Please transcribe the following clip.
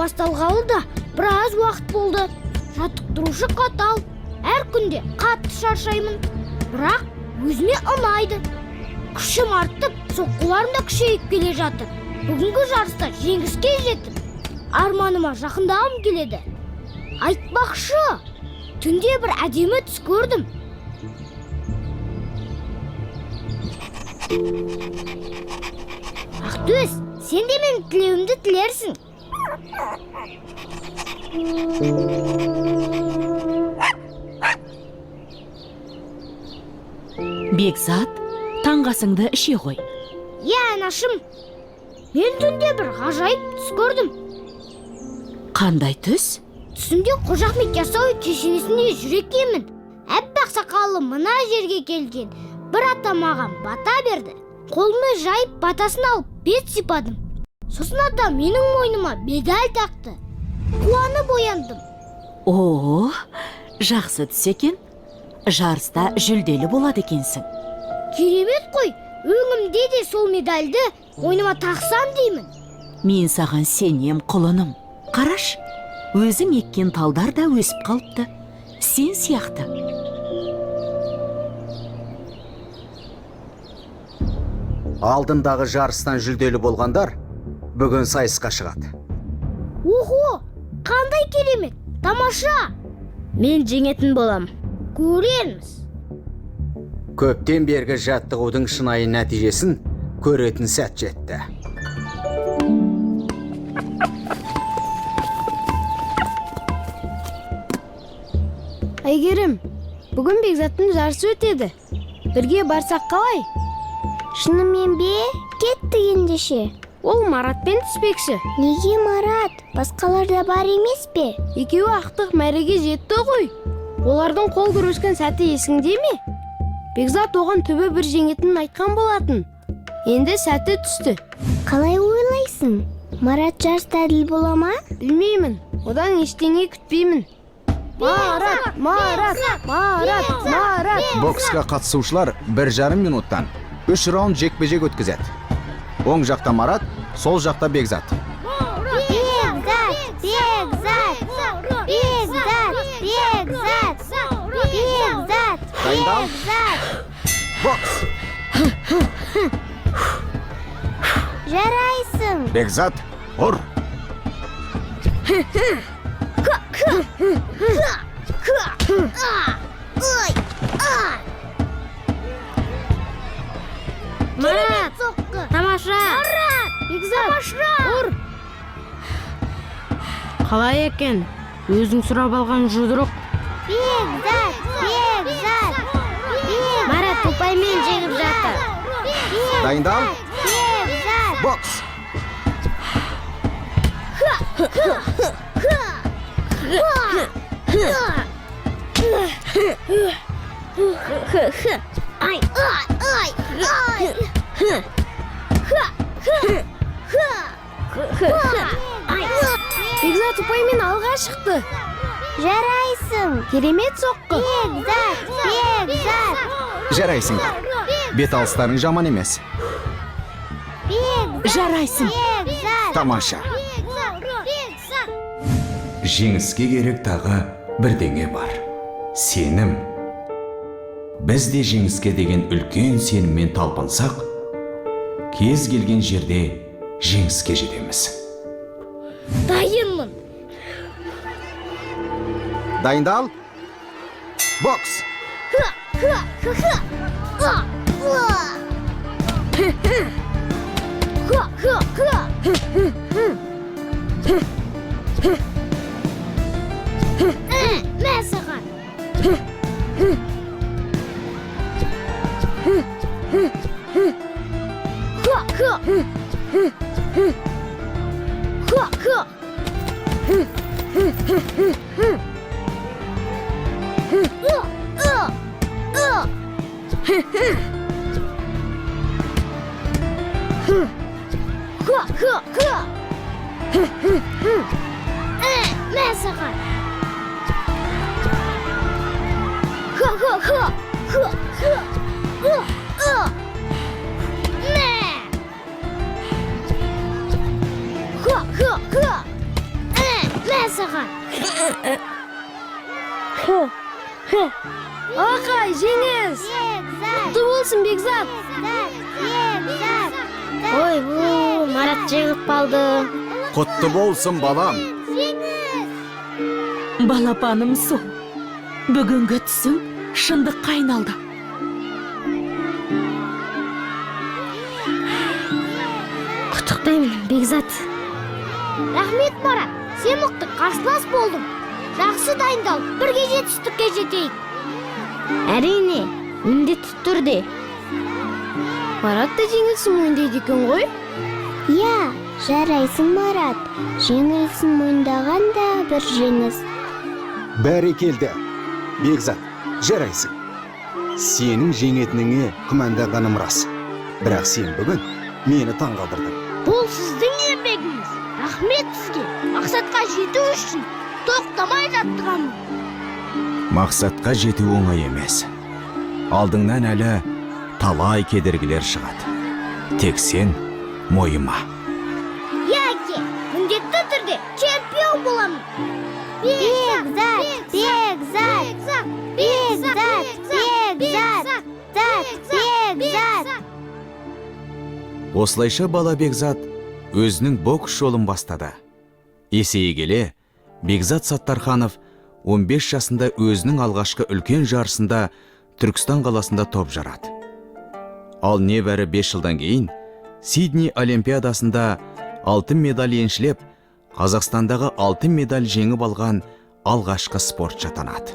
Басталғалы да біраз уақыт болды. Жаттықтырушы қатал, әр күнде қатты шаршаймын. Бірақ өзіме ұнайды. Күшім артып, соққыларым да күшейіп келе жатыр. Бүгінгі жарыста жеңіске жетіп, арманыма жақындағым келеді. Айтпақшы, түнде бір әдемі түс көрдім. Ақтөс, сен де менің тілеуімді тілерсің. Бекзат, таңғы асыңды іше ғой. Иә, анашым. Мен түнде бір ғажайып түс көрдім. Қандай түс? Түсімде Қожа Ахмет Яссауи кесенесінде жүр екенмін. Аппақ сақаллы мына жерге келген бір ата маған бата берді. Қолымды жайып батасын алып бет сипадым. Сосын ата менің мойныма медаль тақты. Қуанып ояндым. О, жақсы түс екен. Жарыста жүлделі болады екенсің. Керемет қой, өңімде де сол медальді мойныма тақсам деймін. Мен саған сенем, құлыным. Қараш, өзің еккен талдар да өсіп қалыпты. Сен сияқты. Алдындағы жарыстан жүлделі болғандар бүгін сайысқа шығады. Охо, қандай керемет, тамаша! Мен жеңетін болам. Көрерміз. Көптен бергі жаттығудың шынайы нәтижесін көретін сәт жетті. Әйгерім, бүгін Бекзаттың жарысы өтеді. Бірге барсақ қалай? Шынымен бе? Кеттік ендеше. Ол Маратпен түспекші. Неге Марат? Басқалар да бар емес пе? Екеуі ақтық мәреге жетті ғой. Олардың қол күрескен сәті есіңде ме? Бекзат оған түбі бір жеңетінін айтқан болатын. Енді сәті түсті. Қалай ойлайсың? Марат жарыста әділ бола ма? Білмеймін. Одан ештеңе күтпеймін. Марат, Марат, Марат, Марат. Боксқа қатысушылар бір жарым минуттан 3 раунд жекпе-жек өткізеді. Оң жақта Марат, сол жақта Бекзат. Бекзат, Бекзат, Бекзат, Бекзат, Бекзат, Дайындал. Бекзат. Бокс! Жарайсың. Бекзат, ұр! Марат, тамаша! Марат, Бекзат, тамаша! Ұр! Қалай екен? Өзің сұрап алған жұдырық. Бекзат, Бекзат, Бекзат. Марат ұпаймен жеңіп жатыр. Дайындал. Бекзат. Бокс! Ай, ай, ай, ай. Ай. Бекзат ұпаймен алға шықты. Жарайсың. Керемет соққы. Бекзат, Бекзат. Жарайсыңдар. Бет алыстарың жаман емес. Бекзат, Жарайсың. Бекзат. Тамаша. Бекзат. Жеңіске керек тағы бірдеңе бар. Сенім. Біз де жеңіске деген үлкен сеніммен талпынсақ, кез келген жерде жеңіске жетеміз. Дайынмын. Дайындал. Бокс! Ха, ха, ха, ха. А, а. Ха, ха, ха. Мә саған. Ха, ха. Ха, ха. А, а, а. Ха, ха, ха. Мә саған. Ха, ха, ха. Ха, ха. А, а. Мә. Ха, ха, ха. саған. Ақай, жеңіс! Құтты болсын, Бекзат! Ой, бу, Марат жеңіліп қалды. Құтты болсын, балам. Балапаным сол. Бүгінгі түсің шындыққа айналды. Құттықтаймын, Бекзат. Рахмет, Марат. Сен мықты қарсылас болдың. Жақсы дайындалып, бірге жетістікке жетейік. Әрине, міндетті түрде. Марат та жеңілісін мойындайды екен ғой. Иә, жарайсың, Марат. Жеңілісін мойындаған да бір жеңіс. Бәрекелді, Бекзат, жарайсың. Сенің жеңетініңе күмәнданғаным рас, бірақ сен бүгін мені таңғалдырдың. Бұл сіздің еңбегіңіз. Рахмет сізге. Мақсатқа жету үшін тоқтамай жаттығамын. Мақсатқа жету оңай емес. Алдыңнан әлі талай кедергілер шығады. Тек сен мойыма. Иә, әке, міндетті түрде чемпион боламын. Бекзат, Бекзат, Бекзат, Бекзат, Бекзат. Осылайша бала Бекзат өзінің бокс жолын бастады. Есейе келе Бекзат Саттарханов 15 жасында өзінің алғашқы үлкен жарысында Түркістан қаласында топ жарады. Ал небәрі 5 жылдан кейін Сидней Олимпиадасында алтын медаль еншілеп, Қазақстандағы алтын медаль жеңіп алған алғашқы спортшы атанады.